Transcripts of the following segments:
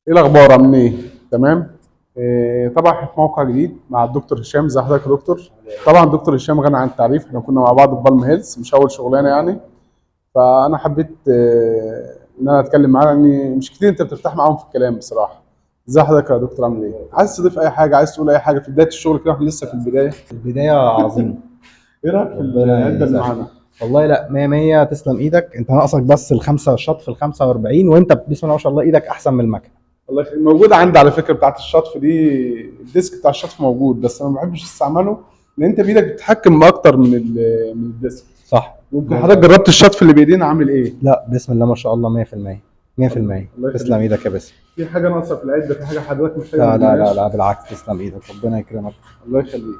ايه الاخبار؟ عاملين ايه؟ تمام. إيه طبعا احنا في موقع جديد مع الدكتور هشام. ازي حضرتك يا دكتور؟ طبعا دكتور هشام غني عن التعريف، احنا كنا مع بعض في بالم هيلث، مش اول شغلانة يعني. فانا حبيت ان انا اتكلم معاه، لاني مش كتير انت بترتاح معاهم في الكلام بصراحة. ازي حضرتك يا دكتور؟ عامل ايه؟ عايز تضيف اي حاجة؟ عايز تقول اي حاجة في بداية الشغل كده؟ احنا لسه في البداية. البداية عظيمة. ايه رايك في ربنا العدة اللي يسعدك. معانا؟ والله لا، 100 100. تسلم ايدك. انت ناقصك بس الخمسة، الشطف ال 45، وانت بسم الله ما شاء الله ايدك احسن من المكنة. الله يخليك. موجودة عندي على فكرة بتاعت الشطف دي، ال disc بتاع الشطف موجود، بس انا ما بحبش استعمله لان انت بايدك بتتحكم اكتر من ال disc. صح. ممكن حضرتك جربت الشطف اللي بايدينا عامل ايه؟ لا، بسم الله ما شاء الله 100% 100%. الله يخليك. تسلم ايدك يا باسم. في حاجة ناقصه في العدة؟ في حاجة حضرتك محتاجها؟ لا لا لا لا، بالعكس، تسلم ايدك، ربنا يكرمك. الله يخليك.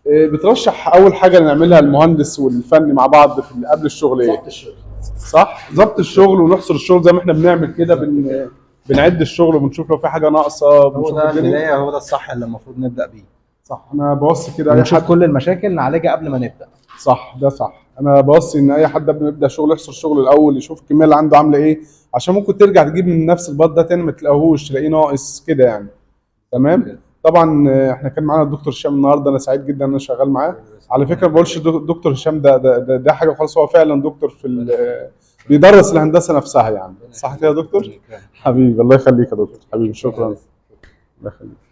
إيه بترشح اول حاجة نعملها المهندس والفني مع بعض في قبل الشغل ايه؟ ظبط الشغل. صح، ظبط الشغل ونحصر الشغل زي ما احنا بنعمل كده، بنعد الشغل وبنشوف لو في حاجة ناقصه. هو بنشوف ده الدنيا. البداية، هو ده الصح اللي المفروض نبدأ بيه. صح، انا بوصي كده اي ونشوف حد. كل المشاكل نعالجها قبل ما نبدأ. صح، ده صح. انا بوصي ان اي حد قبل ما يبدا شغل يحصر شغله الاول، يشوف الكمية اللي عنده عامله ايه، عشان ممكن ترجع تجيب من نفس الباط ده تاني ما تلاقيهوش، تلاقيه ناقص كده يعني. تمام. طبعا احنا كان معانا الدكتور هشام النهارده، انا سعيد جدا ان انا شغال معاه. على فكرة ما بقولش دكتور هشام ده حاجة خالص، هو فعلا دكتور في بيدرس الهندسة نفسها يعني. صح كده يا دكتور؟ حبيبي، الله يخليك يا دكتور، حبيبي، شكرا، الله يخليك.